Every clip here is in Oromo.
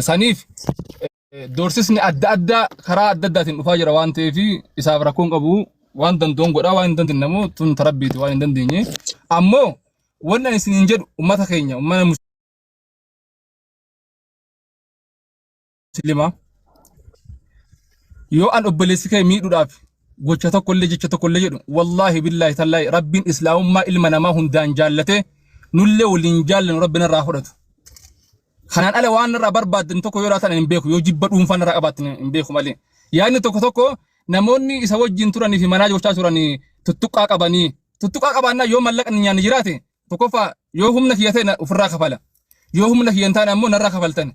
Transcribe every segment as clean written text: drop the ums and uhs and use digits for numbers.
Saniif doorsisni adda addaa karaa adda addaatiin dhufaa jira waan ta'eef isaaf rakkoon qabu waan danda'uun godhaa waan hin dandeenye immoo tun tarabbiiti waan hin dandeenye. Ammoo wanni ani isiniin jedhu ummata keenya ummata muslimaa yoo an obboleessi kee miidhuudhaaf gocha tokkollee jecha tokkollee jedhu wallaahi billaahi tallaahi rabbiin islaamummaa ilma namaa hundaan jaallatee nullee waliin jaallannu rabbiin irraa fudhatu. Kanaan ala waan irraa barbaaddan tokko yoo laatan hin beeku yoo jibba dhuunfaan irraa qabaattan hin beeku malee. Yaadni tokko tokko namoonni isa wajjin turanii fi manaa gochaa turanii tuttuqqaa qabanii tuttuqqaa qabaannaa yoo mallaqni nyaanni jiraate tokkoffaa yoo humna kiyya ta'e ofirraa kafala. Yoo humna kiyya hin taane ammoo narraa kafaltan.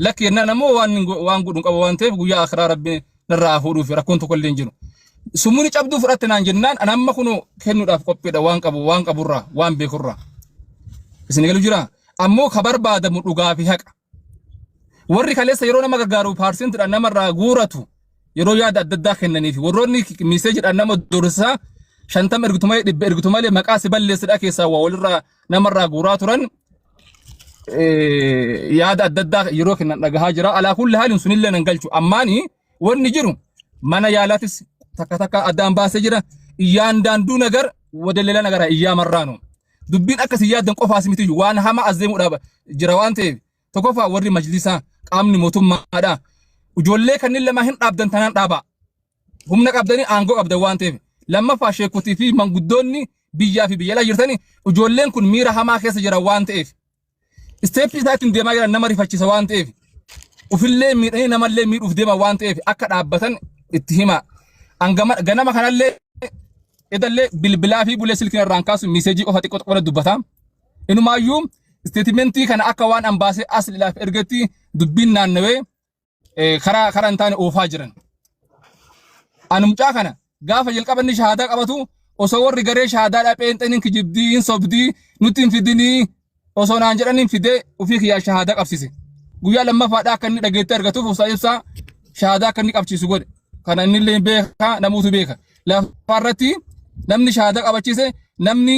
Lakki jennaan ammoo waan godhu hin qabu waan ta'eef guyyaa akhiraa rabbi narraa haa fuudhuuf rakkoon tokko illee hin jiru. Sumuni cabduu fudhatte naan jennaan an amma kunoo kennuudhaaf qophiidha waan qabu waan qaburraa waan beekurraa. Isin galu jiraa? Ammoo ka barbaadamu dhugaa fi haqa. Warri kaleessa yeroo nama gargaaru paarseentidhaan namarraa guuratu yeroo yaada adda addaa kennaniif warroonni miiseejiidhaan nama doorsisaa 50 ergitu malee 100 ergitu malee maqaa si balleessidha keessaa waa walirraa namarraa guuraa turan yaada adda addaa yeroo kennan dhagahaa jira. Alaa kulli haalin sunillee nan galchu. Ammaani wanni jiru mana yaalaatis takka takka addaan baasee jira. Iyyaandaanduu nagar wada lela nagara iyyaa marraanu. Dubbiin akkasii yaaddan qofaas miti waan hama as deemuudhaaf jira waan ta'eef tokkoffaa warri majlisaa qaamni mootummaadha. Ijoollee kanneen lama hin dhaabdan tanaan dhaabaa. Humna qabdanii aangoo qabdan waan ta'eef. Lammaffaa sheekotii fi manguddoonni biyyaa fi biyya alaa jirtanii ijoolleen kun miira hamaa keessa jiran waan ta'eef. Isteeppii isaa ittiin deemaa jiran nama rifachiisa waan ta'eef. Ufillee miidhanii namallee miidhuuf deeman waan ta'eef akka dhaabbatan itti himaa. Ganama kanallee edallee bilbilaa fi bulee silkiin irraan kaasu miiseejii qofa xiqqoo xiqqoo dubbata. Inumaayyuu isteetimentii kana akka waan ambaasee asliidhaaf ergetti dubbiin naannawee karaa karaa hin taane oofaa jiran. Ani mucaa kana gaafa jalqaba inni shahaadaa qabatu osoo warri garee shahaadaa dhapee hin xinin kijibdii hin sobdii nutti hin fidinii osoo naan jedhaniin fidee ofii kiyyaa shahaadaa qabsiise. Guyyaa lammaffaadhaa akka inni dhageettii argatuuf Ustaaz Ibsaa shahaadaa akka inni qabsiisu godhe. Kana inni illee beeka namuutu beeka. Lafa irratti namni shahaadaa qabachiise namni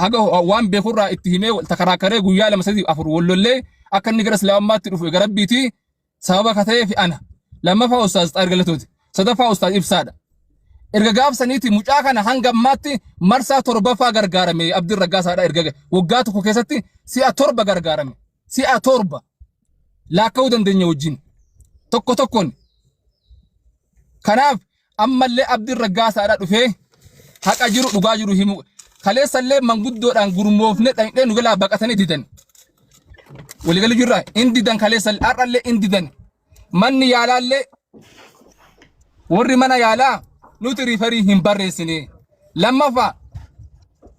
haga waan beekurraa itti himee takaraakaree guyyaa 2 3 4 wallollee akka inni gara islaamummaatti dhufu egaa rabbiiti sababa ka ta'eef ana. Lammaffaa Ustaaz Xaahir Galatooti. Sadaffaa Ustaaz Ibsaadha. Erga gaaf saniiti mucaa kana hanga ammaatti marsaa torbaffaa gargaarame Abdiin Raggaasaadha erga waggaa tokko keessatti si'a torba gargaarame. Si'a torba laakka'uu dandeenya wajjin. Tokko tokkoon. Kanaaf ammallee Abdiin Raggaasaadha dhufee haqa jiru dhugaa jiru himu. Kaleessallee manguddoodhaan gurmoofne dhaqnee nu jalaa baqatanii didan. Waliigalii jirra in didan kaleessallee har'allee in didan. Manni yaalaallee warri mana yaalaa nuti riifarii hin barreessine. Lammaffaa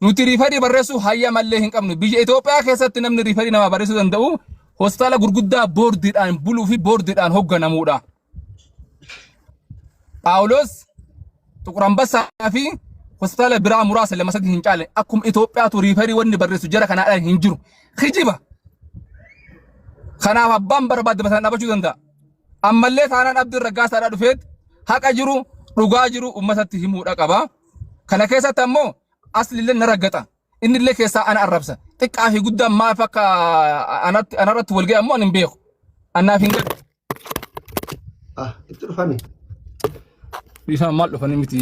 nuti riifarii barreessuu hayyamallee hin qabnu. Biyya Itoophiyaa keessatti namni riifarii namaa barreessuu danda'u hospitaala gurguddaa boordiidhaan buluu fi boordiidhaan hoogganamuudha. Phaawulos Xuqur Ambassaa fi hospitaala biraa muraasa lama sadi hin caalle akkuma Itoophiyaatu riifarii wanni barreessu jara kanaadhaan hin jiru. Kijiba. Kanaaf abbaan barbaade mataan dhaabachuu danda'a. Ammallee taanaan Abdiin Raggaasaadhaa dhufeet haqa jiru dhugaa jiru uummatatti himuudha qaba. Kana keessatti ammoo aslillee na raggaxa. Inni illee keessaa ana arrabsa. Xiqqaa fi guddaan maaf akka anatti anarratti wal ga'e ammoo ani hin beeku. Annaaf hin galu. Ah, itti dhufani. Isaan maal dhufanii miti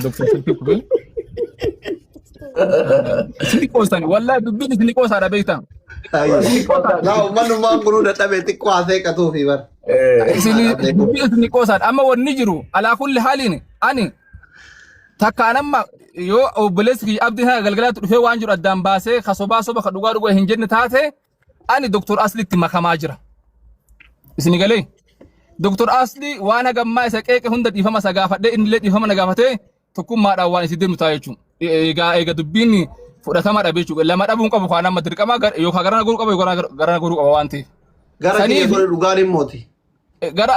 Dr. Silkii kufee. Isin qoosani wallahi dubbiin isin qoosaadha beektaa. Isin qoosaadha. Laa uummanummaan kunuu dadhabe xiqqoo haasee qatuufi bar. Isin dubbiin isin qoosaadha. Amma wanni jiru alaa kulli haaliin ani takkaan amma yoo obboleessi kiyya abdiin haga galgalaatti dhufee waan jiru addaan baasee ka sobaa soba ka dhugaa dhugaa hin jenne taate ani Dr. Aslitti makamaa jira. Isin galee Dr. Asli waan hagammaa isa qeeqe hunda dhiifama isa gaafadhee innillee dhiifama na gaafatee tokkummaadhaan waan itti deemnu ta'a jechuudha. Egaa eega dubbiin fudhatama dhabe jechuudha. Lama dhabuun qabu kaan amma dirqama yookaan garana goruu qaba yookaan garana goruu qaba waan ta'eef. Gara kiyya Saniif gore dhugaan hin mooti. Gara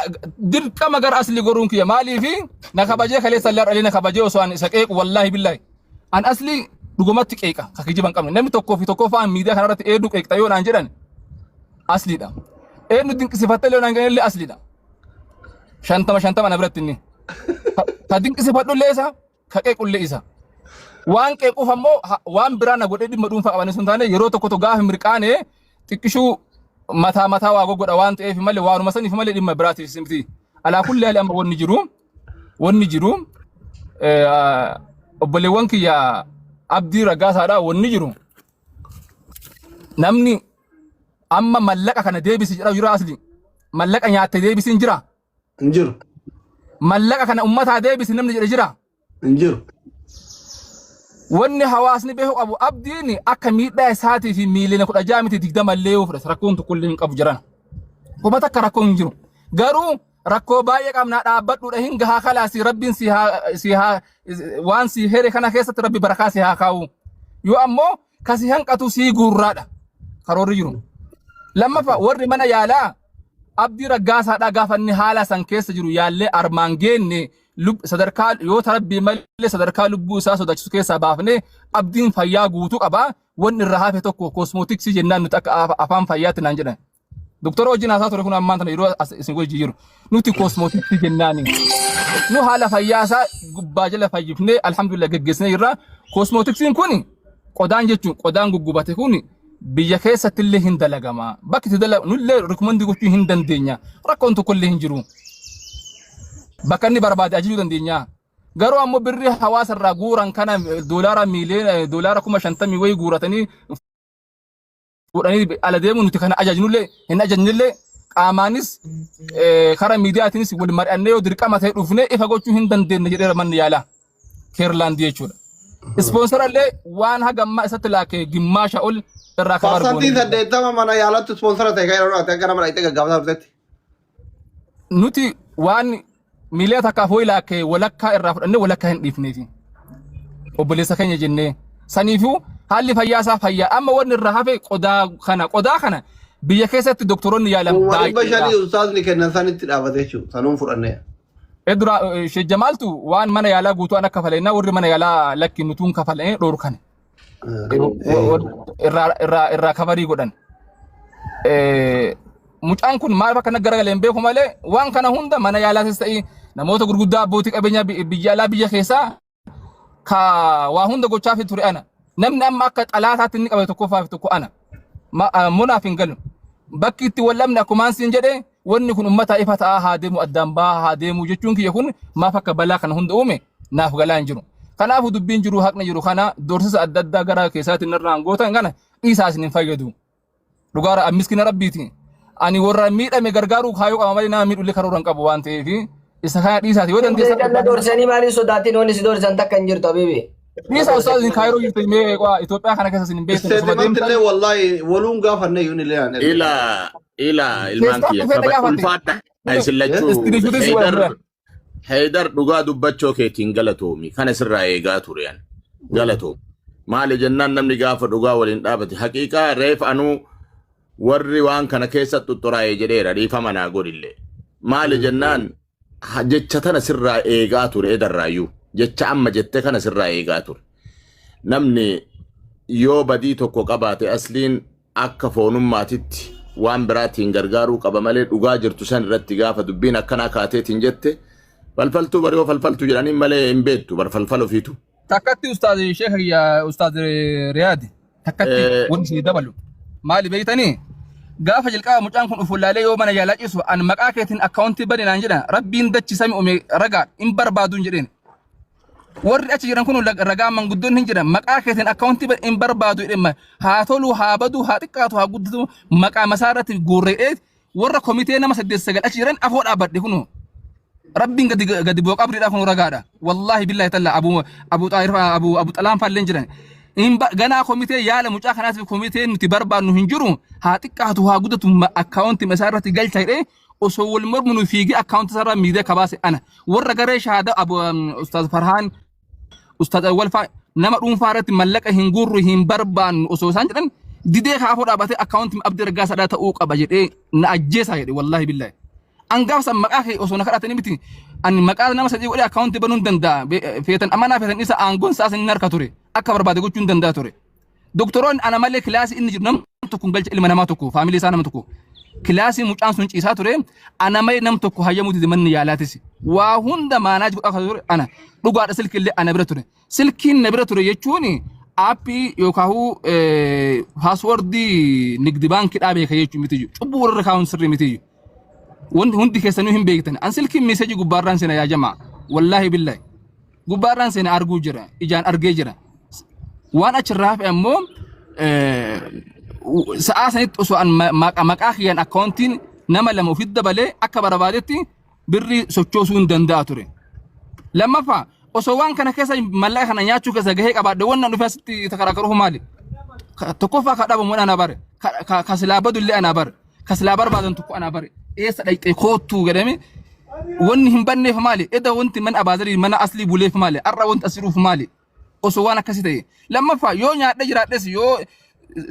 dirqama gara asli goruun kiyya maaliifi na kabajee kaleessa illee har'allee na kabajee osoo an isa qeequ wallaahi billaahi an asli dhugumatti qeeqa ka kijiba hin qabne namni tokkoo fi tokkoffaan miidiyaa kanarratti eeduu qeeqxa yoo naan jedhan asliidha eenyu dinqisifatte illee yoo naan jedhan illee asliidha 50 50 na biratti inni ka dinqisifadhu illee isa ka qeequ illee isa waan qeequuf ammoo waan biraa na godhee dhimma dhuunfaa qabanii sun taane yeroo tokko tokko gaafa mirqaane xiqqishuu. Mataa mataa waa goggodha waan ta'eef malee, waanuma saniif malee dhimma biraatiif miti. Alaa kulli haali amma wanni jiru obboleewwan kiyya, Abdii Raggaasaadha. Wanni jiru, namni amma mallaqa kana deebisi jedha jira. Asli mallaqa nyaatte deebisiin jira? Hin jiru. Mallaqa kana ummataa deebisi namni jedhe jira? Hin jiru. Wanni hawaasni beeku qabu, Abdiin akka miidhaa isaatii fi miiliyoona 16 miti, 20 illee yoo fudhate rakkoon tokko illee hin qabu jiran. Kuma takka rakkoon hin jiru. Garuu rakkoo baay'ee qabnaa, dhaabbadhuudha hin gahaa, kalaasii rabbiin si haa waan si here kana keessatti rabbi barakaa si haa kaa'u. Yoo ammoo kasi hanqatu sii guurraadha karoorri jiru. Lammaffaa, warri mana yaalaa Abdii Raggaasaadhaa gaafa inni haala san keessa jiru yaallee armaan geenne, sadarkaa yoo tarabbii malee sadarkaa lubbuu isaa sodaachisu keessaa baafnee, Abdiin fayyaa guutuu qaba. Wanni irraa hafe tokko cosmetics jennaan nuti akka afaan fayyaatti naan jedhan. Doktora wajjin haasaa ture kun ammaan tana yeroo as isin wajjin jiru. Nuti cosmetics jennaani. Nu haala fayyaa isaa gubbaa jala fayyifnee alhamdulillah geggeessinee jirra. Cosmeticsiin kun qodaan jechuun qodaan guggubate kun biyya keessatti illee hin dalagama. Bakki itti dalagu nullee recommend gochuu hin dandeenya. Rakkoon tokko illee hin jiru. Bakka inni barbaade ajajuu dandeenya. Garuu ammoo birrii hawaasa irraa guuran kana, doolaara miiliyoona doolaara 50,000 wayii guuratanii fuudhanii ala deemu, nuti kana ajajnullee hin ajajnillee, qaamaanis karaa miidiyaatiinis wal mari'annee yoo dirqama ta'e dhufnee ifa gochuu hin dandeenye jedheera manni yaalaa Keerlaandii jechuudha. Ispoonsarallee waan haga ammaa isatti laakee gimmaasha ol irraa cover Parsantii goone. 80 mana yaalatti ispoonsara ta'e kan yeroo ati akka nama dhaqxee gaggaafataa turtetti. Nuti waan miiliyoona 1f wayi laakkee walakkaa irraa fudhannee walakkaa hin dhiifneefi. Obboleessa keenya jennee. Saniifuu haalli fayyaa isaa fayyaa. Amma wanni irraa hafe qodaa kana biyya keessatti doktoroonni yaalan Kuma dhibba baay'eedha. shanii ustaazni kennan sanitti dhaabate jechuudha. Sanuun fudhannee. Dura Sheekh Jamaaltu waan mana yaalaa guutuu an akka kafaleenna, warri mana yaalaa lakki nutuun kafalee dhoorkan. Irraa cover godhan. Mucaan kun maal akka garagalee hin beeku malee, waan kana hunda mana yaalaatis ta'e, namoota gurguddaa, abbootii qabeenyaa biyya alaa, biyya keessaa ka waa hunda gochaaf ture ana. Namni amma akka xalaataatti inni qabe tokkoffaa fi tokko ana. Munaaf hin galu. Bakki itti wal dhabne, akkumaan siin jedhe, wanni kun ummata ifa ta'aa haa deemu, addaan bahaa haa deemu jechuun kiyya kun maaf akka balaa kana hunda uume naaf galaa hin jiru. Kanaafuu dubbiin jiru, haqni jiru kana, doorsisa adda addaa gara keessaatiin irraan gootan kana dhiisaa, isin hin fayyadu. Dhugaara miskina rabbiiti. Ani warra miidhame gargaaruu kaayoo qaba malee nama miidhullee karoora hin qabu waan ta'eef isa kana dhiisaati yoo dandeessan. Jalla doorsanii maaliif sodaatiin? Wanni si doorsan takka hin jirtu, habibi. Dhiisa ustaaz, isin Kaayiroo jirtu, mee waa Itoophiyaa kana keessa isin hin beektan osuma Statement deemtan. illee wallahi waluun gaafanne iyyuu illee aan erge. Ila ila ilmaan Keessaa kiyya dhufee na kaba gaafate. ulfaadha isin lachuu. Iskiriishuutis Heydar wal Heydar, dhugaa dubbachoo keetiin galatoomi. Kana sirraa eegaa ture an galatoomi. Maali jennaan, namni gaafa dhugaa waliin dhaabate haqiiqaa reef anuu warri waan kana keessa xuxxuraa'e jedheera, dhiifama naa godhillee. Maali jennaan, jecha tana sirraa eegaa ture edarraayyuu, jecha amma jette kana sirraa eegaa ture. Namni yoo badii tokko qabaate asliin akka foonummaatitti waan biraatiin gargaaruu qaba malee, dhugaa jirtu san irratti gaafa dubbiin akkanaa kaateetiin jette, falfaltuu bari yoo falfaltuu jedhaniin malee hin beektu bar falfal ofiitu. Takkatti ustaaz Sheekh ya ustaaz Riyaadi, takkatti wanti isin dabalu maali beektanii? Gaafa jalqaba mucaan kun ufullaalee yoo mana yaalaa ciisu, an maqaa keetiin akkaawuntii bani naan jedhan, rabbiin dachi sami uume ragaa, hin barbaaduun jedheen. Warri achi jiran kun ragaa, manguddoon hin jiran. Maqaa keetiin akkaawuntii bani hin barbaadu jedheen, haa tolu haa badu, haa xiqqaatu haa guddatu, maqaa masaa irratti guurre'ee warra komitee nama saddeet sagal achi jiran afoo dhaabbadhe. Kunoo rabbiin gadi gadi bu'a qabriidha, kun ragaadha. Wallaahi billahi talla abu xaayir, abu xalaan faalleen jiran. Ganaa komitee yaala mucaa kanaatiif komitee nuti barbaannu hin jiru, haa xiqqaatu haa guddatu akkaawuntii isaa irratti galcha jedhee osoo wal mormu nu fiigee akkaawuntii isaa irraa miidiyaa kabaase ana. Warra garee shahaadaa abu ustaaz Farhaan, ustaaz Awwal faa nama dhuunfaa irratti mallaqa hin guurru, hin barbaannu osoo isaan jedhan didee kaafuu dhaabatee akkaawuntii Abdii Raggaasaadhaa ta'uu qaba jedhee na ajjeesaa jedhe, wallaahi billahi. An gaaf san maqaa kee osoo na kadhatanii miti. Ani maqaa nama sadii godhee akkaawuntii banuu hin danda'a. Feetan amanaa, feetan isa, aangoon isaas inni harka ture. Akka barbaade gochuu hin danda'a ture. Doktoroonni ana malee kilaasii inni jiru nam tokko hin galcha, ilma namaa tokko, faamilii isaa nama tokko. Kilaasii mucaan sun ciisaa ture ana malee nam tokko hayyamuu dide manni yaalaatis. Waa hunda manage godhaa kan ture ana. Dhugaadha, silkii illee ana bira ture. Silkiin na bira ture jechuun Aappii yookaan paaswordii nigdi baankiidhaa beeka jechuun miti. Cubbuu warra kaa'uun sirrii miti. Wanti hundi keessanuu hin beektan. An silkiin meeseejii gubbaarraan seena yaa jamaa. Wallaahi billahi. Gubbaarraan seena arguu jira. Ijaan argee jira. Waan achirraa hafe ammoo sa'aa sanitti osoo an maqaa kiyyaan akkaawuntiin nama lama ofitti dabalee akka barbaadetti birrii sochoosuu hin danda'a ture. Lammaffaa osoo waan kana keessa mallaqa kana nyaachuu keessa gahee qabaadhe wannan dhufee asitti takaraakaruuf maali? Tokkoffaa ka dhabamu ana bare ka silaa badu illee ana bare ka silaa barbaadan tokko ana bare eessa dhaqxee koottuu jedhame wanni hin banneef maali? Eda wanti mana abaazarii mana aslii buleef maali? Har'a wanti as jiruuf maali? Osoo waan akkasii ta'e. Lammaffaa yoo nyaadhee jiraadhes yoo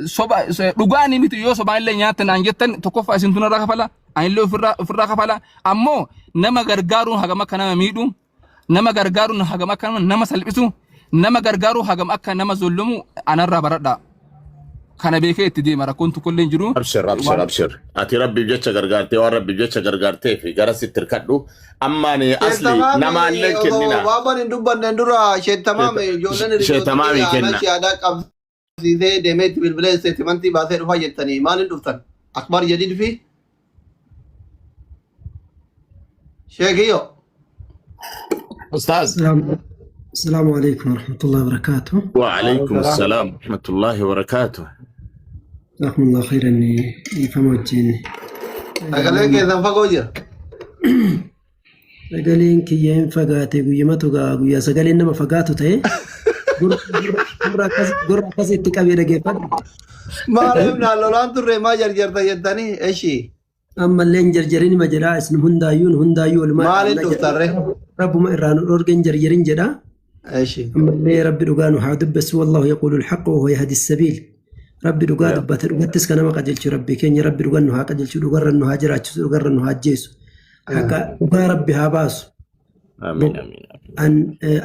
soba dhugaa ni miti yoo sobaan illee nyaattan naan jettan tokkoffaa isin tunarraa kafala anillee ofirraa kafala ammoo nama gargaaruun hagam akka nama miidhu nama gargaaruun hagam akka nama salphisu nama gargaaruu hagam akka nama zollomu anarraa baradhaa. Kana beekee itti deema rakkoon tokkollee hin jiru. Abshir, abshir, abshir. Ati rabbiif jecha gargaartee waan rabbiif jecha gargaartee fi gara sitti hirkadhu. Amma ani asli Sheettamaami namaallee osoo kennina. baabaan hin dubbanneen dura sheettamaami ijoolleen hiriyoota Sheettamaami kiyya kenna. ana shiyaadaa qabsiisee deemee itti bilbilee isteetimantii baasee dhufaa jettanii maaliin dhuftan? Akbar jedhii fi sheekiyyo. Ustaaz. السلام عليكم ورحمة الله وبركاته. وعليكم السلام ورحمة الله وبركاته. جزاكم الله خيرا فما wajjin. Sagaleen keessan fagoo jira. Sagaleen kiyya hin fagaate guyyamatu gaa guyyaa sagaleen nama fagaatu ta'e gurra akkas gurra akkas itti qabee dhageeffadhu. Maaliif naan lolaan turre maa jarjarta jettanii eshi Ammallee hin jarjarin ma jedhaa isin hundaayyuu nu hundaayyuu walumaa maaliin dhaabna jedha. dhuftarre Rabbuma irraa nu dhorge hin jarjarin jedha. eshi. Ammallee rabbi dhugaa nu haa dubbessu wallahu yaquulu alhaqqa wa huwa yahdi sabiil. Rabbi dhugaa dubbate dhugattis kan nama qajeelchu rabbi keenya rabbi dhugaan nu haa qajeelchu dhugarra nu haa jiraachisu dhugarra nu haa ajjeesu. Haqa dhugaa rabbi haa baasu. Amiin amiin. An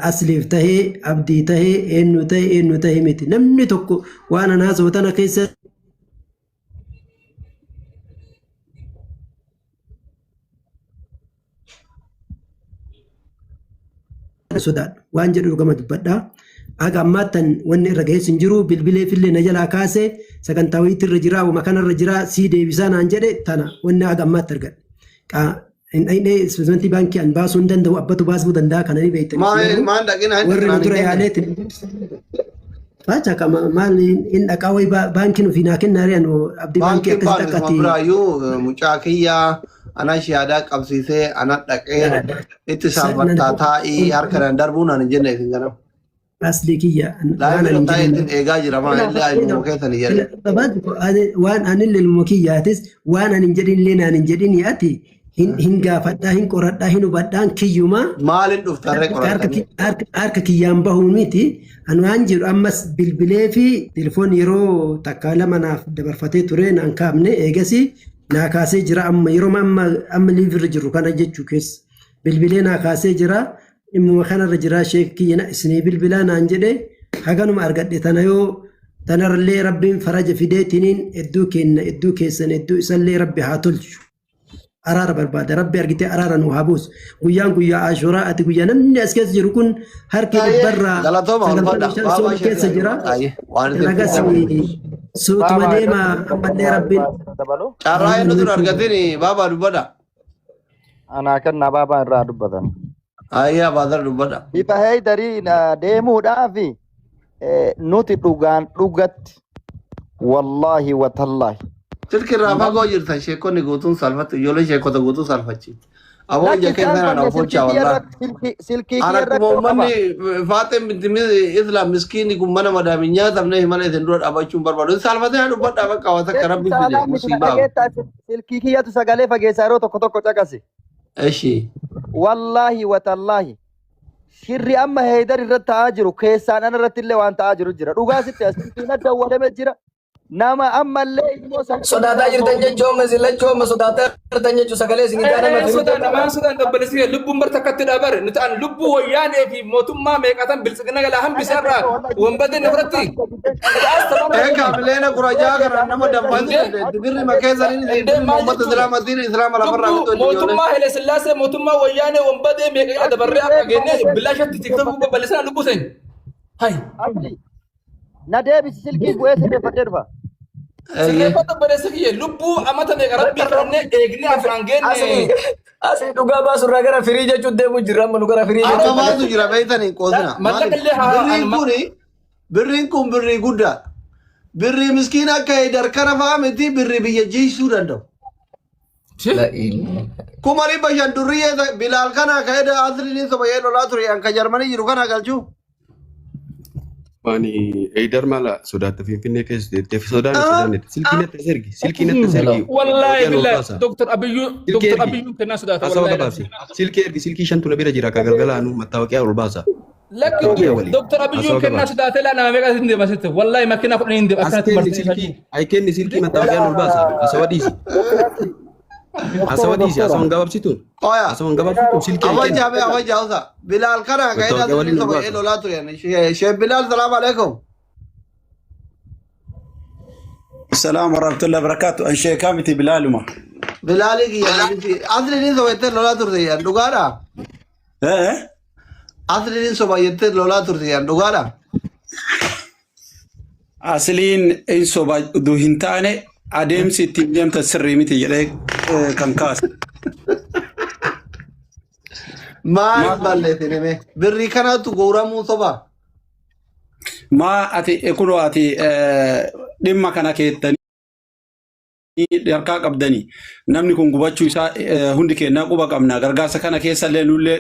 asliif tahee abdii tahee eenyu tahee eenyu tahee miti namni tokko waan an haasa'u tana keessa sodaadhu waan jedhu dhugama dubbadha. Haga ammaattan wanni irra gahees hin jiru bilbileefillee na jalaa kaase sagantaa wayiitti irra jira wama kanarra jira sii deebisaa naan jedhe tana wanni haga ammaatti argadhe. Hin dhaqnee investmentii baankii an baasuu hin danda'u abbatu baasuu danda'a kana ni beektan. Maan dhaqina hin Warri nu dhaqinaan dura hin jenne. yaaleetiin Facha kama maal hin dhaqaa wayi baankiin ofii naa kennaa ree anu abdii baankii Baankiin akkasitti baanu akka isuma ati biraayyuu mucaa kiyyaa ana shiyaadaa qabsiisee ana dhaqee itti saalfattaa taa'ii harka naan darbuu naan hin jenne isin ganama. Aslii kiyya waan Laayifii ani hin taa'ee jedhin ittiin eegaa jira maa illee ilmoo keessan hin jedhe. Waan anillee ilmoo kiyyaatis waan ani hin jedhin illee naan hin jedhin ati hin gaafadhaa hin qoradhaa hin hubadhaan kiyyumaa Maaliin dhuftarree qorattanii? Harka kiyyaan bahuu miti. Ani waan jedhu ammas bilbilee fi telefoon yeroo takka lama naaf dabarfatee ture naan kaafne eegasii naa kaasee jira amma yeroo amma amma liivirra jiru kana jechuu keessa bilbilee naa kaasee jira dhimmuma kanarra jira sheek kiyya isinii bilbilaa naan jedhe haganuma argadhe tana yoo tanarallee rabbiin faraja fideetiniin hedduu kenna hedduu keessan hedduu isallee rabbi haa tolchu. Araara barbaada rabbi argitee araara nu haa buusu guyyaan guyyaa ashuraa ati guyyaa namni as keessa jiru kun harki dhibbarraa Galatooma ulfaadha. 95 Baabaa sooma keessa jira. Waan isin Ragas suutuma deema ammallee rabbiin Carraa inni tun argatin baabaa dubbadha. Anaa kennaa baabaa irraa dubbatan. Ayyaa baadar dubbadha. Bifa heeydarii deemuudhaaf nuti dhugaan dhugatti wallaahi watallaahi. Silki irraa fagoo jirtan sheekonni guutuun salfatti ijoollee sheekota guutuu salfachiifti. Aboo ija Lakki keessan ana saalfanne ofolchaa silkii kiyya wallaahi. irratti silkii Ana kiyya akkuma rakkoo qaba. uummanni faaxeen binti Islaam miskiinni kun mana madaamin nyaatamne mana isin dura dhaabachuun barbaadu. Salfatee haa dubbadhaa bakka waan takka Jechi rabbi fide saalaa miti na musiibaa. dhageettaa silkii kiyyatu sagalee fageessaa yeroo tokko tokko caqasi. Eshi. Wallaahi watallaahi. Shirri amma heydar irratti ta'aa jiru keessaan ana irratti illee waan ta'aa jiru jira. Dhugaa sitti as silkiin adda awwalame jira. Nama ammallee immoo sagalee Sodaataa jirtan jechuun amma isin lachuu amma sodaataa jirtan jechuun sagalee isin Ee taana mati sodaan namaan sodaan dabbalesee lubbuun bar takkatti dhaabare nuti an lubbuu wayyaanee fi mootummaa meeqatan biltsiginna galaa hambise irraa wanbadeen irratti Ee kaamileena kurajaa kana nama danfaasu dandeetti. Birri makeessaniin isin Indee birri maal uummata jechuudha? islaamatiin islaama lafarraa Lubbuu fixu ijoollee. mootummaa Haile Sillaasee mootummaa wayyaanee wanbadee meeqa dabarree akka geennee bilaashatti tiktookii babal'isaa lubbuu seeni. Hai. Asli. Na deebisi silkii bu'ee sirreeffadhee dhufa. Sirreeffadhu obboleessa kiyya lubbuu amata meeqa rabbii kadhannee eegnee afaan geenne. Asii asii dhugaa baasu irraa gara firii jechuun deemu jirra amma nu gara firii Amma jechuun. maaltu jira beektanii qoosina. Mallaqa illee haa Birriin kuni birriin kun birrii guddaadha. Birrii miskiina akka Heydar kana fa'aa miti birrii biyya jiisuu danda'u. 500,000 durriyyee Bilaal kana ka eda asliin soba yee lolaa ture an ka Jarmanii jiru kana galchuu. Ani Eidar mala sodaatta Finfinnee keessa teettee sodaanne sodaanne silkii natti as ergi silkii natti as ergi Wallaahi Oromiyaa ol billahi baasa. Doktor Abiyyuu Silkii Doktor ergi. Abiyyuun kennaa sodaata Hasawa wallaahi. gabaabsi. Silkii ergi silkii shantu na bira jira ka galgalaanu mattaawoqiyaa ol baasa. Lakki Oromiyaa waliin. Doktor Abiyyuun Hasawa kennaa gabaabsi. sodaatee laa nama meeqa hin deema sitti wallaahi makiinaa 10 hin deema As akkanatti kenni marsanii silkii ay kenni silkii mattaawoqiyaan ol baasa. Hasawa dhiisi. Hasawa dhiisi hasawan gabaabsituun. Qoya. Hasawan gabaabsituun silkii ay kenni. Awajja mee awajja hausa. Bilaal kana ka eda Mattaawoqiyaa asliin waliin ol soba yee baasa. lolaa ture. Sheekh Bilaal salaam alaikum. Salaam warahmatullahi wabarakatuh. An sheekaa miti Bilaaluma. Bilaali kiyya asliin soba jettee lolaa turte yan dhugaadha. Eh? Asliin soba jettee lolaa turte yan dhugaadha. Asliin in soba utuu hin taane adeemsi ittiin deemtan sirrii miti jedhee kan kaase. Maal Maal balleessine mee? Birrii kanatu guuramuu soba. Maa ati kunoo ati dhimma kana keettanii harkaa qabdanii namni kun gubachuu isaa hundi keenyaa quba qabna gargaarsa kana keessa illee nullee